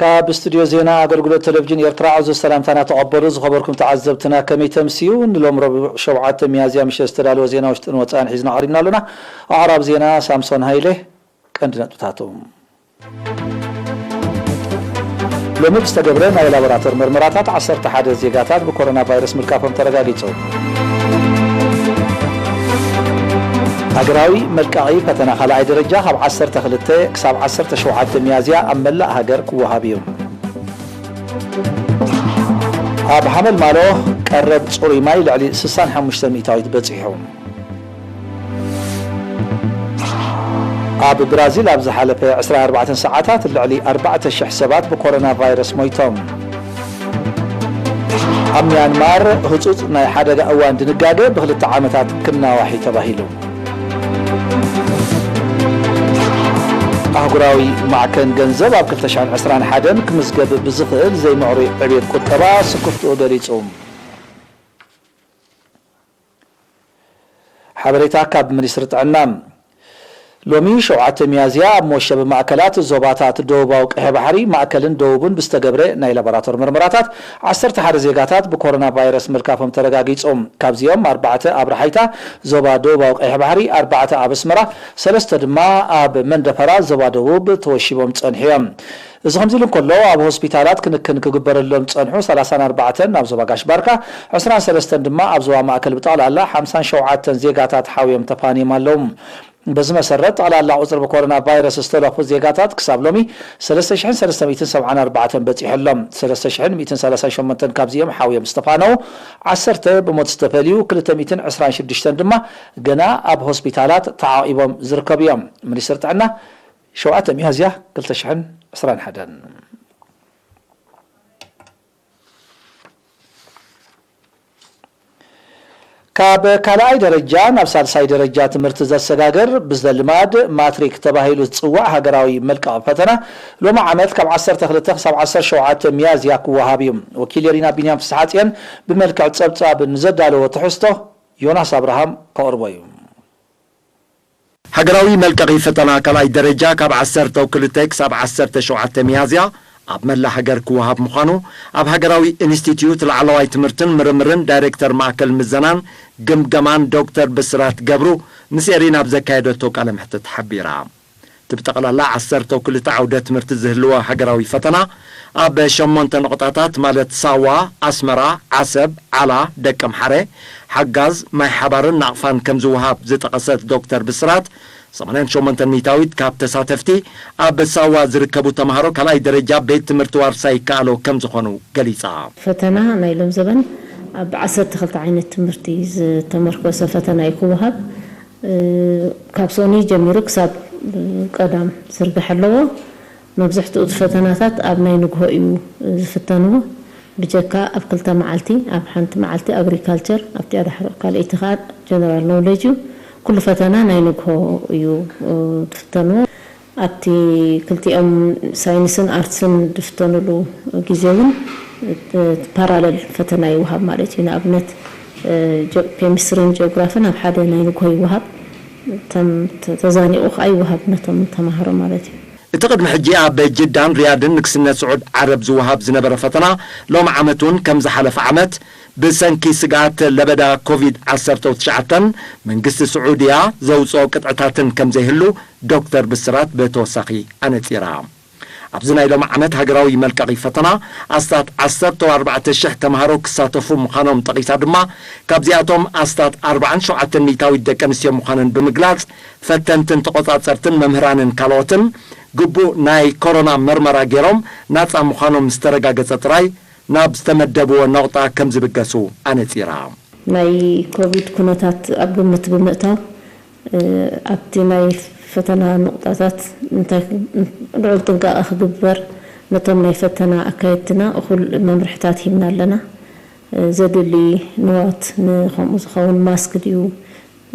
ካብ ስቱድዮ ዜና ኣገልግሎት ቴሌቪዥን ኤርትራ ዕዙዝ ሰላምታና ተቐበሉ። ዝኸበርኩም ተዓዘብትና ከመይ ተምስዩ? ንሎም ረቡዕ ሸውዓተ ሚያዝያ ምሸት ዝተዳለወ ዜና ውሽጥን ወጻእን ሒዝና ቀሪብና ኣሎና። ኣዕራብ ዜና ሳምሶን ሃይለ። ቀንዲ ነጥብታቶም። ሎሚ ብዝተገብረ ናይ ላቦራቶር መርመራታት ዓሰርተ ሓደ ዜጋታት ብኮሮና ቫይረስ ምልካፎም ተረጋጊጹ። ሃገራዊ መልቃቒ ፈተና ካልኣይ ደረጃ ካብ ዓሰርተ ክልተ ክሳብ ዓሰርተ ሸውዓተ ሚያዝያ ኣብ መላእ ሃገር ክወሃብ እዩ። ኣብ ሓመልማሎ ቀረብ ጽሩይ ማይ ልዕሊ ስሳን ሓሙሽተ ሚእታዊት በጺሑ። ኣብ ብራዚል ኣብ ዝሓለፈ ዕስራን ኣርባዕተን ሰዓታት ልዕሊ ኣርባዕተ ሽሕ ሰባት ብኮሮና ቫይረስ ሞይቶም። ኣብ ሚያንማር ህጹጽ ናይ ሓደጋ እዋን ድንጋገ ብክልተ ዓመታት ክናዋሕ እዩ ተባሂሉ። ኣህጉራዊ ማዕከን ገንዘብ ኣብ ክልተ ሽሕን ዕስራን ሓደን ክምዝገብ ብዝኽእል ዘይምዕሩይ ዕብየት ቁጠባ ስክፍትኡ ገሊጹ። ሓበሬታ ካብ ሚኒስትሪ ጥዕና። ሎሚ ሸውዓተ ሚያዝያ ኣብ መወሸቢ ማእከላት ዞባታት ደቡባዊ ቀይሕ ባሕሪ፣ ማእከልን ደቡብን ብዝተገብረ ናይ ላቦራቶር መርመራታት ዓሰርተ ሓደ ዜጋታት ብኮሮና ቫይረስ ምልካፎም ተረጋጊጹ። ካብዚኦም ኣርባዕተ ኣብ ረሓይታ ዞባ ደቡባዊ ቀይሕ ባሕሪ፣ ኣርባዕተ ኣብ ኣስመራ፣ ሰለስተ ድማ ኣብ መንደፈራ ዞባ ደቡብ ተወሺቦም ጸንሑ እዮም። እዚ ከምዚ ኢሉ እንከሎ፣ ኣብ ሆስፒታላት ክንክን ክግበረሎም ዝጸንሑ ሰላሳን ኣርባዕተን ናብ ዞባ ጋሽ ባርካ፣ ዕስራን ሰለስተን ድማ ኣብ ዞባ ማእከል፣ ብጠቕላላ ሓምሳን ሸውዓተን ዜጋታት ሓውዮም ተፋንዮም ኣለዉ። በዚ መሰረት፣ ጠቕላላ ቁጽሪ ብኮሮና ቫይረስ ዝተለኽፉ ዜጋታት ክሳብ ሎሚ ሰለስተ ሽሕን ሰለስተ ሚእትን ሰብዓን ኣርባዕተን በጺሑ ኣሎ። ሰለስተ ሽሕን ሚእትን ሰላሳን ሸሞንተን ካብዚኦም ሓውዮም ዝተፋነዉ፣ ዓሰርተ ብሞት ዝተፈልዩ፣ ክልተ ሚእትን ዕስራን ሽዱሽተን ድማ ገና ኣብ ሆስፒታላት ተዓቒቦም ዝርከቡ እዮም። ሚኒስትሪ ጥዕና ሸውዓተ ሚያዝያ ክልተ ሽሕን ዕስራን ሓደን። ካብ ካልኣይ ደረጃ ናብ ሳልሳይ ደረጃ ትምህርቲ ዘሰጋግር ብዘልማድ ማትሪክ ተባሂሉ ዝጽዋዕ ሃገራዊ መልቀቒ ፈተና ሎሚ ዓመት ካብ ዓሰርተ ክልተ ክሳብ ዓሰርተ ሸውዓተ ሚያዝያ ክወሃብ እዩ። ወኪል የሪና ቢንያም ፍስሓጽዮን ብመልክዕ ጸብጻብ ንዘዳለዎ ትሕዝቶ ዮናስ ኣብርሃም ከቕርቦ እዩ። ሃገራዊ መልቀቒ ፈተና ካልኣይ ደረጃ ካብ ዓሰርተ ክልተ ክሳብ ዓሰርተ ሸውዓተ ሚያዝያ ኣብ መላእ ሃገር ክወሃብ ምዃኑ ኣብ ሃገራዊ ኢንስቲትዩት ላዕለዋይ ትምህርትን ምርምርን ዳይሬክተር ማእከል ምዘናን ግምገማን ዶክተር ብስራት ገብሩ ምስ ኤሪና ኣብ ዘካየደቶ ቃለ መሕትት ሓቢራ። እቲ ብጠቕላላ ዓሰርተ ክልተ ዓውደ ትምህርቲ ዝህልዎ ሃገራዊ ፈተና ኣብ ሸሞንተ ነቑጣታት ማለት ሳዋ፣ ኣስመራ፣ ዓሰብ፣ ዓላ፣ ደቀምሓረ፣ ሓጋዝ፣ ማይ ሓባርን ናቕፋን ከም ዝወሃብ ዝጠቐሰት ዶክተር ብስራት፣ ሰማንያን ሸሞንተን ሚእታዊት ካብ ተሳተፍቲ ኣብ ሳዋ ዝርከቡ ተምሃሮ ካልኣይ ደረጃ ቤት ትምህርቲ ዋርሳይ ይከኣሎ ከም ዝኾኑ ገሊጻ። ፈተና ናይ ሎም ዘበን ኣብ ዓሰርተ ክልተ ዓይነት ትምህርቲ ዝተመርኮሰ ፈተና እዩ ክወሃብ። እ፣ ካብ ሶኒ ጀሚሩ ክሳብ፣ እ፣ ቀዳም ዝርጋሕ ኣለዎ። መብዝሕትኡ እቲ ፈተናታት ኣብ ናይ ንግሆ እዩ ዝፍተንዎ። ብጀካ ኣብ ክልተ መዓልቲ፣ ኣብ ሓንቲ መዓልቲ ኣግሪካልቸር፣ ኣብቲኣ ዳሕሮ ካልኣይቲ ከዓ ጀነራል ኖውሌጅ እዩ። ኩሉ ፈተና ናይ ንግሆ እዩ፣ እ፣ ዝፍተንዎ። ኣብቲ ክልቲኦም ሳይንስን ኣርትስን ዝፍተኑሉ ግዜ እውን፣ እ፣ ፓራለል ፈተና ይወሃብ ማለት እዩ። ንኣብነት፣ እ፣ ጀ-፣ ኬሚስትሪን ጂኦግራፍን ኣብ ሓደ ናይ ንግሆ ይወሃብ። ተም-፣ ተ-፣ ተዛኒቑ ከዓ ይወሃብ ነቶም ተምሃሮ ማለት እዩ። እቲ ቅድሚ ሕጂ ኣብ ጅዳን ሪያድን ንግስነት ስዑድ ዓረብ ዝወሃብ ዝነበረ ፈተና ሎም ዓመት እውን ከም ዝሓለፈ ዓመት ብሰንኪ ስግኣት ለበዳ ኮቪድ ዓሰርተ ትሽዓተ መንግስቲ ስዑድያ ዘውፅኦ ቅጥዕታትን ከም ዘይህሉ ዶክተር ብስራት ብተወሳኺ ኣነፂራ። ኣብዚ ናይ ሎም ዓመት ሃገራዊ መልቀቒ ፈተና ኣስታት ዓሰርተ ኣርባዕተ ሽሕ ተምሃሮ ክሳተፉ ምዃኖም ጠቒሳ ድማ፣ ካብዚኣቶም ኣስታት ኣርባዓን ሸውዓተን ሚእታዊት ደቂ ኣንስትዮ ምዃነን ብምግላፅ፣ ፈተንትን ተቖጻጸርትን መምህራንን ካልኦትን ግቡእ ናይ ኮሮና መርመራ ገይሮም ናጻ ምዃኖም ምስ ተረጋገጸ ጥራይ ናብ ዝተመደብዎ ነቑጣ ከም ዝብገሱ ኣነጺራ። ናይ ኮቪድ ኩነታት ኣብ ግምት ብምእታው፣ እ፣ ኣብቲ ናይ ፈተና ነቑጣታት እንታይ ልዑል ጥንቃቐ ክግበር፣ ነቶም ናይ ፈተና ኣካየድትና እኹል መምርሕታት ሂብና ኣለና። እ፣ ዘድሊ ንዋት ንኸምኡ ዝኸውን ማስክ ድዩ፣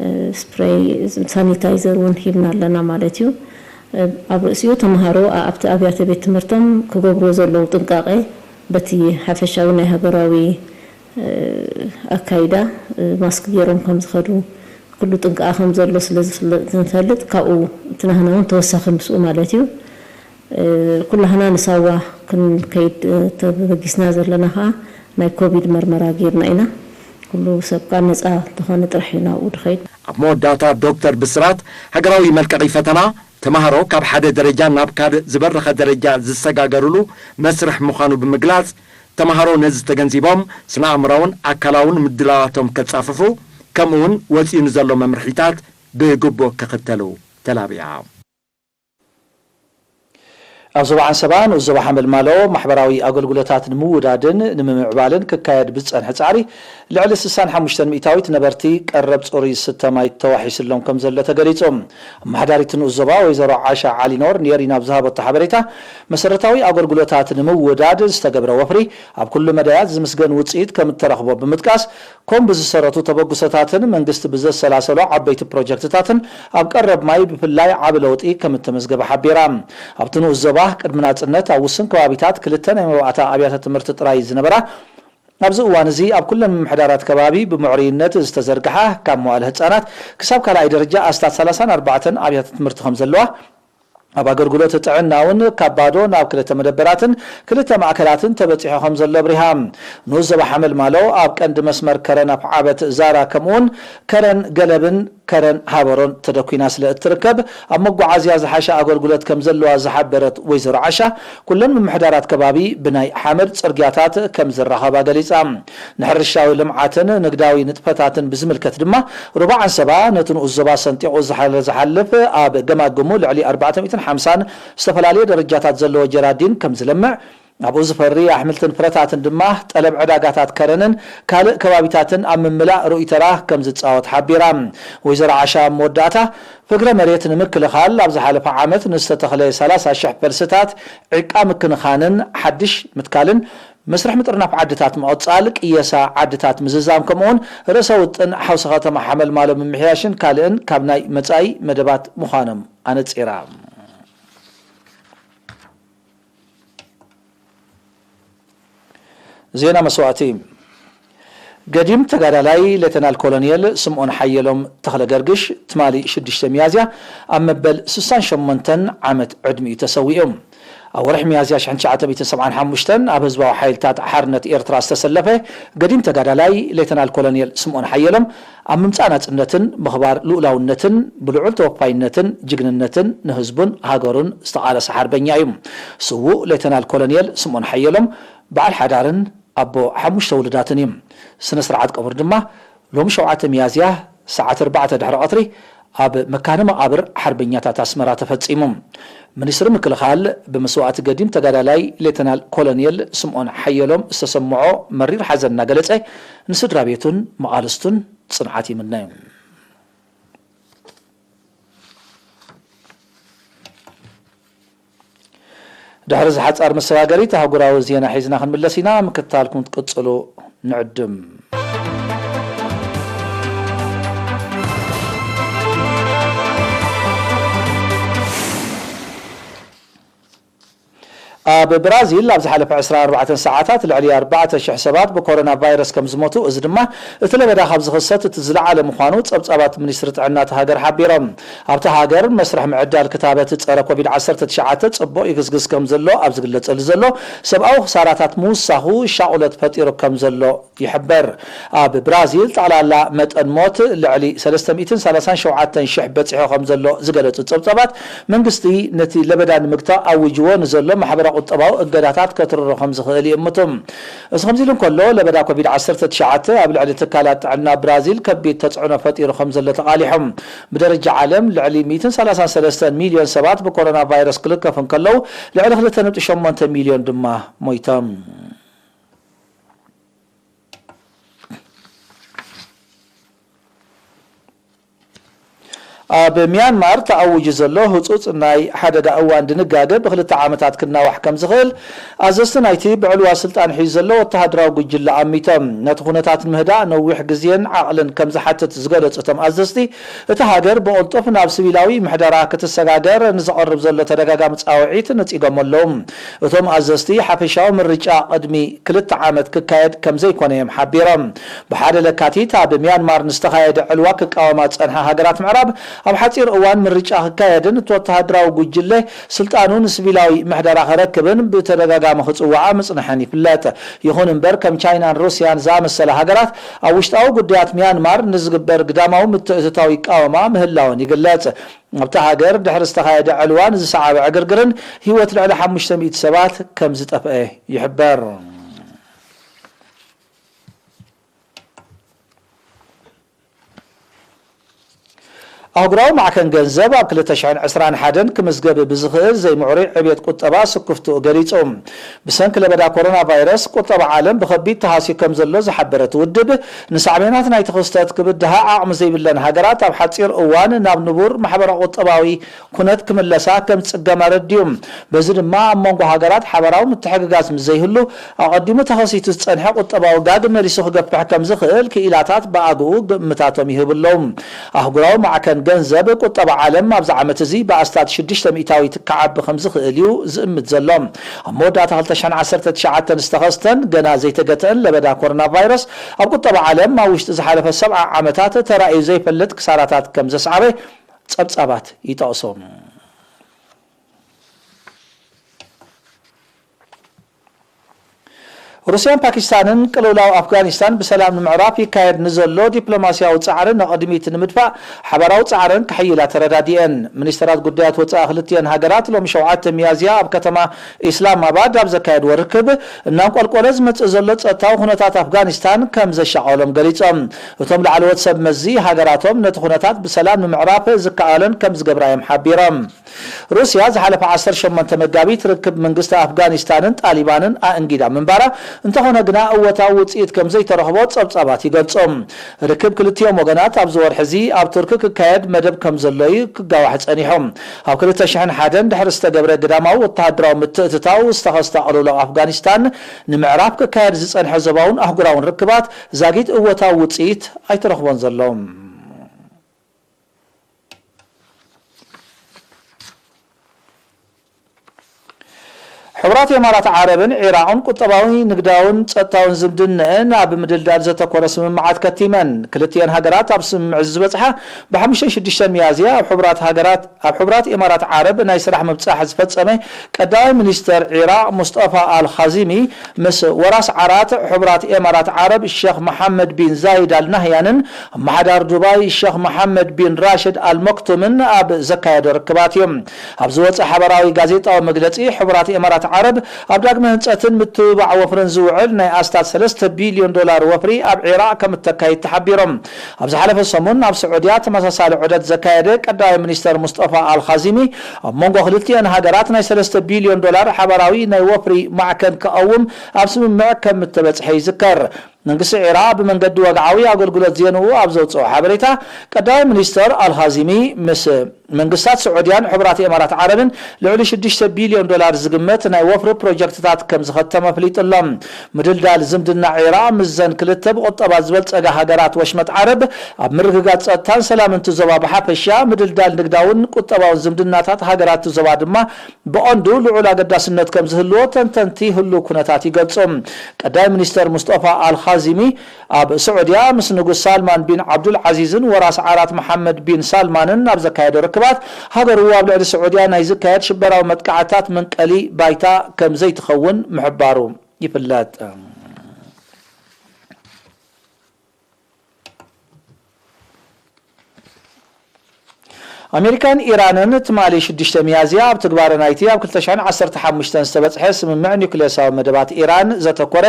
እ፣ ስፕሬይ፣ ሳኒታይዘር እውን ሂብና ኣለና ማለት እዩ። እ፣ ኣብ ርእሲኡ ተምሃሮ ኣ-፣ ኣብቲ ኣብያተ ቤት ትምህርቶም ክገብርዎ ዘለዉ ጥንቃቄ በቲ ሓፈሻዊ ናይ ሃገራዊ፣ እ፣ ኣካይዳ፣ እ፣ ማስክ ገይሮም ከም ዝኸዱ ኩሉ ጥንቃቐ ከም ዘሎ ስለ ዝፍለ-፣ ዝንፈልጥ ካብኡ እቲ ናህና እውን ተወሳኺ ምስኡ ማለት እዩ። ኩላህና ንሳዋ ክንከይድ ተበጊስና ዘለና ከዓ ናይ ኮቪድ መርመራ ጌርና ኢና። ኩሉ ሰብ ከዓ ነፃ እንተኾነ ጥራሕ እዩ ናብኡ ድኸይድ። ኣብ መወዳእታ ዶክተር ብስራት፣ ሃገራዊ መልቀቒ ፈተና ተምሃሮ ካብ ሓደ ደረጃ ናብ ካልእ ዝበረኸ ደረጃ ዝሰጋገርሉ መስርሕ ምዃኑ ብምግላጽ፣ ተምሃሮ ነዚ ተገንዚቦም ስነ ኣእምራውን ኣካላውን ምድላዋቶም ከጻፍፉ፣ ከምኡውን ወጺኡ ንዘሎ መምርሒታት ብግቡእ ክኽተሉ ተላብያ። ኣብ ዞባ ዓንሰባ ንኡስ ዞባ ሓመልማሎ ማሕበራዊ ኣገልግሎታት ንምውዳድን ንምምዕባልን ክካየድ ብዝጸንሐ ጻዕሪ፣ ልዕሊ ስሳን ሓሙሽተን ሚእታዊት ነበርቲ ቀረብ ጽሩይ ዝስተ ማይ ተዋሒስሎም ከም ዘሎ ተገሊጹ። ኣመሓዳሪት ንኡስ ዞባ ወይዘሮ ዓሻ ዓሊኖር ንኤሪና ኣብ ዝሃበቶ ሓበሬታ፣ መሰረታዊ ኣገልግሎታት ንምውዳድ ዝተገብረ ወፍሪ ኣብ ኩሉ መዳያት ዝምስገን ውጽኢት ከም እተረኽቦ ብምጥቃስ፣ ኮም ብዝሰረቱ ተበግሶታትን መንግስቲ ብዘሰላሰሎ ዓበይቲ ፕሮጀክትታትን ኣብ ቀረብ ማይ ብፍላይ ዓቢ ለውጢ ከም እተመዝገበ ሓቢራ። ኣብቲ ንኡስ ዞባ ቅድሚ ናጽነት ኣብ ውሱን ከባቢታት ክልተ ናይ መባእታ ኣብያተ ትምህርቲ ጥራይ ዝነበራ፣ ኣብዚ እዋን እዚ ኣብ ኩለን ምምሕዳራት ከባቢ ብምዕሩይነት ዝተዘርግሓ ካብ መዋእለ ህጻናት ክሳብ ካልኣይ ደረጃ ኣስታት ሰላሳን ኣርባዕተን ኣብያተ ትምህርቲ ከም ዘለዋ፣ ኣብ ኣገልግሎት ጥዕና እውን ካብ ባዶ ናብ ክልተ መደበራትን ክልተ ማእከላትን ተበጺሑ ከም ዘሎ ኣብሪሃ። ንኡስ ዞባ ሓመልማሎ ኣብ ቀንዲ መስመር ከረን ኣፍዓበት ዛራ ከምኡውን ከረን ገለብን ከረን ሃበሮን ተደኲና ስለ እትርከብ፣ ኣብ መጓዓዝያ ዝሓሸ ኣገልግሎት ከም ዘለዋ ዝሓበረት ወይዘሮ ዓሻ፣ ኩለን ምምሕዳራት ከባቢ ብናይ ሓመድ ጽርግያታት ከም ዝራኸባ ገሊጻ። ንሕርሻዊ ልምዓትን ንግዳዊ ንጥፈታትን ብዝምልከት ድማ፣ ሩባ ዓንሰባ ነቲ ንኡስ ዞባ ሰንጢቑ ዝሓለ ዝሓልፍ ኣብ ገማግሙ ልዕሊ ኣርባዕተ ሚእትን ሓምሳን ዝተፈላለየ ደረጃታት ዘለዎ ጀራዲን ከም ዝለምዕ፣ ኣብኡ ዝፈሪ ኣሕምልትን ፍረታትን ድማ ጠለብ ዕዳጋታት ከረንን ካልእ ከባቢታትን ኣብ ምምላእ ርኡይ ተራ ከም ዝጻወት ሓቢራ። ወይዘሮ ዓሻ ኣብ መወዳእታ፣ ፍግረ መሬት ንምክልኻል ኣብ ዝሓለፈ ዓመት ንዝተተኽለ ሰላሳ ሽሕ ፈልስታት ዕቃ ምክንኻንን ሓድሽ ምትካልን፣ መስርሕ ምጥርናፍ ዓድታት ምቕጻል፣ ቅየሳ ዓድታት ምዝዛም፣ ከምኡውን ርእሰ ውጥን ሓውሲ ከተማ ሓመልማሎ ምምሕያሽን ካልእን ካብ ናይ መጻኢ መደባት ምዃኖም ኣነጺራ። ዜና መስዋእቲ። ገዲም ተጋዳላይ ሌተናል ኮሎኔል ስምኦን ሓየሎም ተኽለ ገርግሽ ትማሊ ሽዱሽተ ሚያዝያ ኣብ መበል ስሳን ሸሞንተን ዓመት ዕድሚኡ ተሰዊኡ። ኣብ ወርሒ ሚያዝያ ሽሕን ትሽዓተ ሚእትን ሰብዓን ሓሙሽተን ኣብ ህዝባዊ ሓይልታት ሓርነት ኤርትራ ዝተሰለፈ ገዲም ተጋዳላይ ሌተናል ኮሎኔል ስምኦን ሓየሎም፣ ኣብ ምምጻእ ናጽነትን ምኽባር ልኡላውነትን ብልዑል ተወፋይነትን ጅግንነትን ንህዝቡን ሃገሩን ዝተቓለሰ ሓርበኛ እዩ። ስዉእ ሌተናል ኮሎኔል ስምኦን ሓየሎም በዓል ሓዳርን ኣቦ ሓሙሽተ ውሉዳትን እዩ። ስነ ስርዓት ቀብሩ ድማ ሎሚ ሸውዓተ ሚያዝያ ሰዓት ኣርባዕተ ድሕሪ ቀትሪ ኣብ መካነ መቓብር ሓርበኛታት ኣስመራ ተፈጺሙ። ሚኒስትሪ ምክልኻል ብመስዋእቲ ገዲም ተጋዳላይ ሌተናል ኮሎኔል ስምኦን ሓየሎም ዝተሰምዖ መሪር ሓዘን እናገለጸ፣ ንስድራ ቤቱን መቓልስቱን ጽንዓት ይምነ። ድሕሪ እዚ ሓጻር መሰጋገሪት ኣህጉራዊ ዜና ሒዝና ክንምለስ ኢና። ምክትታልኩም ክትቅጽሉ ንዕድም። ኣብ ብራዚል ኣብ ዝሓለፈ ዕስራን ኣርባዕተን ሰዓታት ልዕሊ ኣርባዕተ ሽሕ ሰባት ብኮሮና ቫይረስ ከም ዝሞቱ፣ እዚ ድማ እቲ ለበዳ ካብ ዝኽሰት እቲ ዝለዓለ ምዃኑ ጸብጻባት ሚኒስትሪ ጥዕና እታ ሃገር ሓቢሮም። ኣብታ ሃገር መስርሕ ምዕዳል ክታበት ጸረ ኮቪድ ዓሰርተ ትሽዓተ ጽቡቕ ይግስግስ ከም ዘሎ ኣብ ዝግለጸሉ ዘሎ፣ ሰብኣዊ ክሳራታት ምውሳኹ ሻቑለት ፈጢሩ ከም ዘሎ ይሕበር። ኣብ ብራዚል ጠቕላላ መጠን ሞት ልዕሊ ሰለስተ ሚእትን ሰላሳን ሸውዓተን ሽሕ በጺሑ ከም ዘሎ ዝገለጹ ጸብጻባት፣ መንግስቲ ነቲ ለበዳ ንምግታእ ኣዊጅዎ ንዘሎ ማሕበረ ቁጠባዊ እገዳታት ከትርሮ ከም ዝኽእል ይእምቱ። እዚ ከምዚ ኢሉ እንከሎ፣ ለበዳ ኮቪድ ዓሰርተ ትሽዓተ ኣብ ልዕሊ ትካላት ጥዕና ብራዚል ከቢድ ተጽዕኖ ፈጢሩ ከም ዘሎ ተቓሊሖም። ብደረጃ ዓለም ልዕሊ ሚእትን ሰላሳን ሰለስተን ሚልዮን ሰባት ብኮሮና ቫይረስ ክልከፉ እንከለዉ፣ ልዕሊ ክልተ ነጥቢ ሸሞንተ ሚልዮን ድማ ሞይቶም። ኣብ ሚያንማር ተኣዊጁ ዘሎ ህጹጽ ናይ ሓደጋ እዋን ድንጋገ ብክልተ ዓመታት ክናዋሕ ከም ዝኽእል ኣዘዝቲ ናይቲ ብዕልዋ ስልጣን ሒዙ ዘሎ ወተሃደራዊ ጉጅለ ኣሚቶም። ነቲ ኩነታት ምህዳእ ነዊሕ ግዜን ዓቕልን ከም ዝሓትት ዝገለጹ እቶም ኣዘዝቲ፣ እታ ሃገር ብቕልጡፍ ናብ ሲቪላዊ ምሕደራ ክትሰጋገር ንዝቐርብ ዘሎ ተደጋጋሚ ጻውዒት ነጺጎም ኣለዉ። እቶም ኣዘዝቲ፣ ሓፈሻዊ ምርጫ ቅድሚ ክልተ ዓመት ክካየድ ከም ዘይኮነ እዮም ሓቢሮም። ብሓደ ለካቲት ኣብ ሚያንማር ንዝተኻየደ ዕልዋ ክቃወማ ዝጸንሓ ሃገራት ምዕራብ፣ ኣብ ሓጺር እዋን ምርጫ ክካየድን እቲ ወተሃደራዊ ጉጅለ ስልጣኑ ንስቪላዊ ምሕደራ ክረክብን ብተደጋጋሚ ክጽውዓ ምጽንሐን ይፍለጥ። ይኹን እምበር፣ ከም ቻይናን ሩስያን ዝኣመሰላ ሃገራት ኣብ ውሽጣዊ ጉዳያት ሚያንማር ንዝግበር ግዳማዊ ምትእትታው ይቃወማ ምህላወን ይግለጽ። ኣብታ ሃገር ድሕሪ ዝተኻየደ ዕልዋን ዝሰዓበ ዕግርግርን ህይወት ልዕሊ ሓሙሽተ ሚእቲ ሰባት ከም ዝጠፍአ ይሕበር። ኣህጉራዊ ማዕከን ገንዘብ ኣብ ክልተ ሽሕን ዕስራን ሓደን ክምዝገብ ብዝኽእል ዘይምዕሩይ ዕብየት ቁጠባ ስክፍትኡ ገሊጹ። ብሰንኪ ለበዳ ኮሮና ቫይረስ ቁጠባ ዓለም ብኸቢድ ተሃስዩ ከም ዘሎ ዝሓበረ እቲ ውድብ፣ ንሳዕቤናት ናይቲ ክስተት ክብድሃ ዓቕሚ ዘይብለን ሃገራት ኣብ ሓጺር እዋን ናብ ንቡር ማሕበራዊ ቁጠባዊ ኩነት ክምለሳ ከም ዝጽገም ኣረዲኡ። በዚ ድማ ኣብ መንጎ ሃገራት ሓበራዊ ምትሕግጋዝ ምስ ዘይህሉ፣ ኣቐዲሙ ተኸሲቱ ዝጸንሐ ቁጠባዊ ጋግ መሊሱ ክገፍሕ ከም ዝኽእል ክኢላታት ብኣግኡ ግምታቶም ይህቡ ኣለዉ። ኣህጉራዊ ማዕከን ገንዘብ ቁጠባ ዓለም ኣብዚ ዓመት እዚ ብኣስታት ሽዱሽተ ሚእታዊት ክዓቢ ከም ዝኽእል እዩ ዝእምት ዘሎ። ኣብ መወዳእታ ክልተ ሽሕን ዓሰርተ ትሽዓተን ዝተኸስተን ገና ዘይተገትአን ለበዳ ኮሮና ቫይረስ ኣብ ቁጠባ ዓለም ኣብ ውሽጢ ዝሓለፈ ሰብዓ ዓመታት ተራእዩ ዘይፈልጥ ክሳራታት ከም ዘስዓበ ጸብጻባት ይጠቕሱ። ሩስያን ፓኪስታንን ቅልውላው ኣፍጋኒስታን ብሰላም ንምዕራፍ ይካየድ ንዘሎ ዲፕሎማስያዊ ጻዕሪ ንቕድሚት ንምድፋእ ሓባራዊ ጻዕረን ከሕይላ ተረዳዲኤን። ሚኒስተራት ጉዳያት ወጻኢ ክልቲኤን ሃገራት ሎሚ ሸውዓተ ሚያዝያ ኣብ ከተማ ኢስላማባድ ኣብ ዘካየድዎ ርክብ፣ እናንቆልቆለ ዝመጽእ ዘሎ ጸጥታዊ ኩነታት ኣፍጋኒስታን ከም ዘሻቐሎም ገሊጾም። እቶም ላዕለዎት ሰብ መዚ፣ ሃገራቶም ነቲ ኩነታት ብሰላም ንምዕራፍ ዝከኣለን ከም ዝገብራ እዮም ሓቢሮም። ሩስያ ዝሓለፈ ዓሰርተ ሸሞንተ መጋቢት ርክብ መንግስቲ ኣፍጋኒስታንን ጣሊባንን ኣእንጊዳ ምንባራ፣ እንተኾነ ግና እወታዊ ውጽኢት ከም ዘይተረኽቦ ጸብጻባት ይገልጹ። ርክብ ክልቲኦም ወገናት ኣብዚ ወርሒ እዚ ኣብ ቱርኪ ክካየድ መደብ ከም ዘሎ እዩ ክጋዋሕ ጸኒሑ። ኣብ ክልተ ሽሕን ሓደን ድሕሪ ዝተገብረ ግዳማዊ ወተሃደራዊ ምትእትታው ዝተኸስተ ቅልውላው ኣፍጋኒስታን፣ ንምዕራብ ክካየድ ዝጸንሐ ዞባውን ኣህጉራውን ርክባት ዛጊት እወታዊ ውጽኢት ኣይተረኽቦን ዘሎ። ሕቡራት ኢማራት ዓረብን ዒራቕን ቁጠባዊ፣ ንግዳውን ጸጥታውን ዝምድነአን ኣብ ምድልዳል ዘተኮረ ስምምዓት ከቲመን። ክልቲኤን ሃገራት ኣብ ስምምዕ ዝበጽሓ ብሓሙሽተ ሽዱሽተ ሚያዝያ ኣብ ሕቡራት ሃገራት፣ ኣብ ሕቡራት ኢማራት ዓረብ ናይ ስራሕ ምብጻሕ ዝፈጸመ ቀዳማይ ሚኒስተር ዒራቕ ሙስጠፋ ኣል ኻዚሚ ምስ ወራስ ዓራት ሕቡራት ኢማራት ዓረብ ሸኽ መሓመድ ቢን ዛይድ ኣል ናህያንን ኣመሓዳሪ ዱባይ ሸኽ መሓመድ ቢን ራሽድ ኣል መክቱምን ኣብ ዘካየዶ ርክባት እዩ። ኣብ ዝወጸ ሓበራዊ ጋዜጣዊ መግለጺ፣ ሕቡራት ኢማራት ዓረብ ኣብ ዳግመ ህንጸትን ምትብባዕ ወፍርን ዝውዕል ናይ ኣስታት ሰለስተ ቢልዮን ዶላር ወፍሪ ኣብ ዒራቕ ከም እተካይድ ተሓቢሮም። ኣብ ዝሓለፈ ሰሙን ኣብ ስዑድያ ተመሳሳሊ ዑደት ዘካየደ ቀዳማይ ሚኒስተር ሙስጠፋ ኣል ኻዚሚ፣ ኣብ መንጎ ክልቲኤን ሃገራት ናይ ሰለስተ ቢልዮን ዶላር ሓባራዊ ናይ ወፍሪ ማዕከን ክቐውም ኣብ ስምምዕ ከም እተበጽሐ ይዝከር። መንግስቲ ዒራቕ ብመንገዲ ወግዓዊ ኣገልግሎት ዜንኡ ኣብ ዘውጽኦ ሓበሬታ፣ ቀዳማይ ሚኒስተር ኣልኻዚሚ ምስ መንግስታት ስዑድያን ሕቡራት ኢማራት ዓረብን ልዕሊ ሽዱሽተ ቢልዮን ዶላር ዝግመት ናይ ወፍሪ ፕሮጀክትታት ከም ዝኸተመ ኣፍሊጡ ኣሎ። ምድልዳል ዝምድና ዒራቕ ምስዘን ክልተ ብቁጠባ ዝበልጸጋ ሃገራት ወሽመጥ ዓረብ፣ ኣብ ምርግጋጽ ጸጥታን ሰላምን እቲ ዞባ ብሓፈሻ፣ ምድልዳል ንግዳውን ቁጠባውን ዝምድናታት ሃገራት እቲ ዞባ ድማ ብቐንዱ ልዑል ኣገዳስነት ከም ዝህልዎ ተንተንቲ ህሉው ኩነታት ይገልጹ። ቀዳማይ ሚኒስተር ሙስጠፋ ኣልኻዚሚ ኣብ ስዑድያ ምስ ንጉስ ሳልማን ቢን ዓብዱል ዓዚዝን ወራስ ዓራት መሓመድ ቢን ሳልማንን ኣብ ዘካየዶ ርክባት፣ ሃገሩ ኣብ ልዕሊ ስዑድያ ናይ ዝካየድ ሽበራዊ መጥቃዕትታት መንቀሊ ባይታ ከም ዘይትኸውን ምሕባሩ ይፍለጥ። ኣሜሪካን ኢራንን ትማሊ ሽዱሽተ ሚያዝያ ኣብ ትግባረ ናይቲ ኣብ ክልተ ሽሕን ዓሰርተ ሓሙሽተን ዝተበጽሐ ስምምዕ ኒውክሌሳዊ መደባት ኢራን ዘተኮረ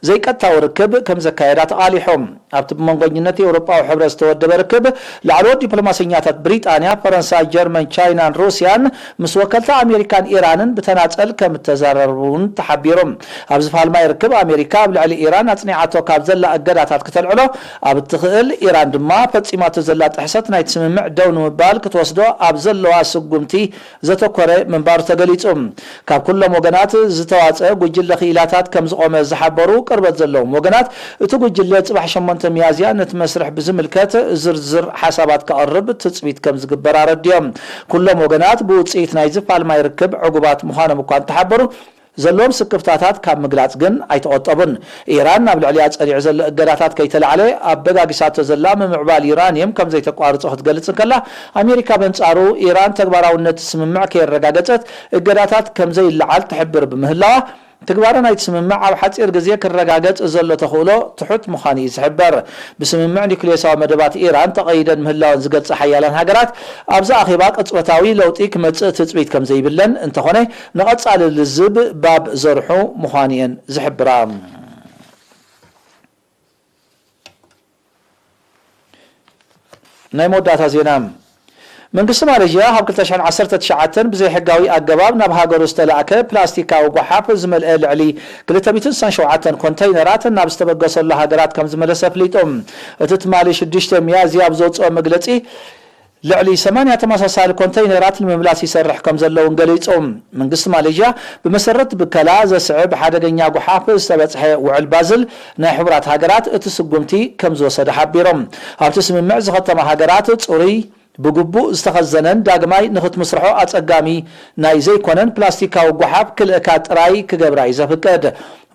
ዘይቀጥታዊ ርክብ ከም ዘካየዳ ተቓሊሖም። ኣብቲ ብመንጎኝነት ኤውሮጳዊ ሕብረት ዝተወደበ ርክብ፣ ላዕለዎት ዲፕሎማሰኛታት ብሪጣንያ፣ ፈረንሳ፣ ጀርመን፣ ቻይናን ሩስያን ምስ ወከልቲ ኣሜሪካን ኢራንን ብተናጸል ከም እተዘራረቡ እውን ተሓቢሩ። ኣብዚ ፋልማይ ርክብ፣ ኣሜሪካ ኣብ ልዕሊ ኢራን ኣጽኒዓቶ ካብ ዘላ እገዳታት ክተልዕሎ ኣብ እትኽእል፣ ኢራን ድማ ፈጺማቶ ዘላ ጥሕሰት ናይቲ ስምምዕ ደው ንምባል ክትወስዶ ኣብ ዘለዋ ስጉምቲ ዘተኮረ ምንባሩ ተገሊጹ። ካብ ኩሎም ወገናት ዝተዋጸአ ጉጅለ ክኢላታት ከም ዝቖመ ዝሓበሩ ቅርበት ዘለዎም ወገናት፣ እቲ ጉጅለ ጽባሕ ሸሞንተ ሚያዝያ ነቲ መስርሕ ብዝምልከት ዝርዝር ሓሳባት ከቕርብ ትጽቢት ከም ዝግበር ኣረዲኦም። ኩሎም ወገናት ብውጽኢት ናይዚ ፋልማይ ርክብ ዕጉባት ምዃኖም እኳ እንተሓበሩ፣ ዘለዎም ስክፍታታት ካብ ምግላጽ ግን ኣይተቖጠቡን። ኢራን ናብ ልዕሊኣ ጸኒዑ ዘሎ እገዳታት ከይተላዕለ ኣበጋጊሳቶ ዘላ ምምዕባል ዩራንየም ከም ዘይተቋርጾ ክትገልጽ እንከላ፣ ኣሜሪካ በንጻሩ ኢራን ተግባራውነት ስምምዕ ከየረጋገጸት እገዳታት ከም ዘይለዓል ትሕብር ብምህላዋ፣ ትግባረ ናይቲ ስምምዕ ኣብ ሓጺር ግዜ ክረጋገጽ ዘሎ ተኽእሎ ትሑት ምዃኑ እዩ ዝሕበር። ብስምምዕ ኒኩሌሳዊ መደባት ኢራን ተቐይደን ምህላወን ዝገልጻ ሓያላን ሃገራት፣ ኣብዚ ኣኼባ ቅጽበታዊ ለውጢ ክመጽእ ትጽቢት ከም ዘይብለን፣ እንተኾነ ንቐጻሊ ልዝብ ባብ ዘርሑ ምዃኑ እየን ዝሕብራ። ናይ መወዳእታ ዜና። መንግስቲ ማሌዥያ ካብ ክልተ ሽሕን ዓሰርተ ትሽዓተን ብዘይሕጋዊ ኣገባብ ናብ ሃገሩ ዝተላእከ ፕላስቲካዊ ጓሓፍ ዝመልአ ልዕሊ ክልተ ሚእትን ስሳን ሸውዓተን ኮንተይነራት ናብ ዝተበገሰሉ ሃገራት ከም ዝመለሰ ኣፍሊጡ። እቲ ትማሊ ሽዱሽተ ሚያዝያ ኣብ ዘውፅኦ መግለፂ፣ ልዕሊ ሰማንያ ተመሳሳሊ ኮንተይነራት ንምምላስ ይሰርሕ ከም ዘለውን ገሊጹ። መንግስቲ ማሌዥያ ብመሰረት ብከላ ዘስዕብ ሓደገኛ ጓሓፍ ዝተበጽሐ ውዕል ባዝል ናይ ሕቡራት ሃገራት እቲ ስጉምቲ ከም ዝወሰደ ሓቢሮም። ኣብቲ ስምምዕ ዝኸተማ ሃገራት ጽሩይ፣ ብግቡእ ዝተኸዘነን ዳግማይ ንኽትምስርሖ ኣጸጋሚ ናይ ዘይኮነን ፕላስቲካዊ ጓሓፍ ክልእካ ጥራይ ክገብራ እዩ ዘፍቅድ።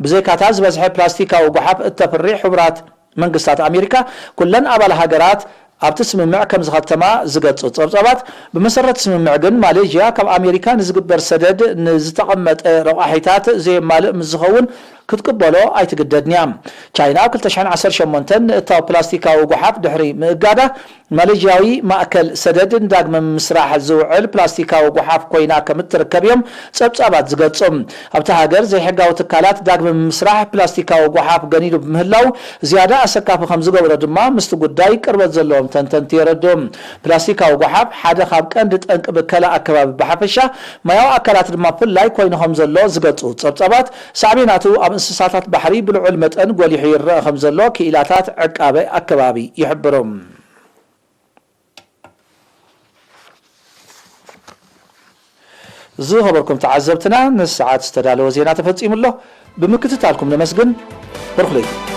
ብዘይካታ ዝበዝሐ ፕላስቲካዊ ጓሓፍ እተፍሪ ሕቡራት መንግስታት ኣሜሪካ ኩለን ኣባል ሃገራት ኣብቲ ስምምዕ ከም ዝኸተማ ዝገልጹ ጸብጻባት፣ ብመሰረት ስምምዕ ግን ማሌዥያ ካብ ኣሜሪካ ንዝግበር ሰደድ ንዝተቐመጠ ረቋሒታት ዘየማልእ ምስ ዝኸውን ክትቅበሎ ኣይትግደድን እያ። ቻይና ኣብ ክልተ ሽሕን ዓሰርተ ሸሞንተን ንእታው ፕላስቲካዊ ጓሓፍ ድሕሪ ምእጋዳ፣ ማሌዥያዊ ማእከል ሰደድ ንዳግመ ምስራሕ ዝውዕል ፕላስቲካዊ ጓሓፍ ኮይና ከም እትርከብ እዮም ጸብጻባት ዝገልጹ። ኣብታ ሃገር ዘይሕጋዊ ትካላት ዳግመ ምስራሕ ፕላስቲካዊ ጓሓፍ ገኒኑ ብምህላው፣ ዝያዳ ኣሰካፊ ከም ዝገብሮ ድማ ምስቲ ጉዳይ ቅርበት ዘለዎም ተንተንቲ የረድኡ። ፕላስቲካዊ ጓሓፍ ሓደ ካብ ቀንዲ ጠንቂ ብከላ ኣከባቢ ብሓፈሻ፣ ማያዊ ኣካላት ድማ ብፍላይ ኮይኑ ከም ዘሎ ዝገልጹ ጸብጻባት፣ ሳዕቤናቱ ኣብ እንስሳታት ባሕሪ ብልዑል መጠን ጎሊሑ ይረአ ከም ዘሎ ክኢላታት ዕቃበ ኣከባቢ ይሕብሩ። ዝኸበርኩም ተዓዘብትና፣ ንሰዓት ዝተዳለወ ዜና ተፈጺሙ ኣሎ። ብምክትታልኩም ነመስግን። በርኹለይ።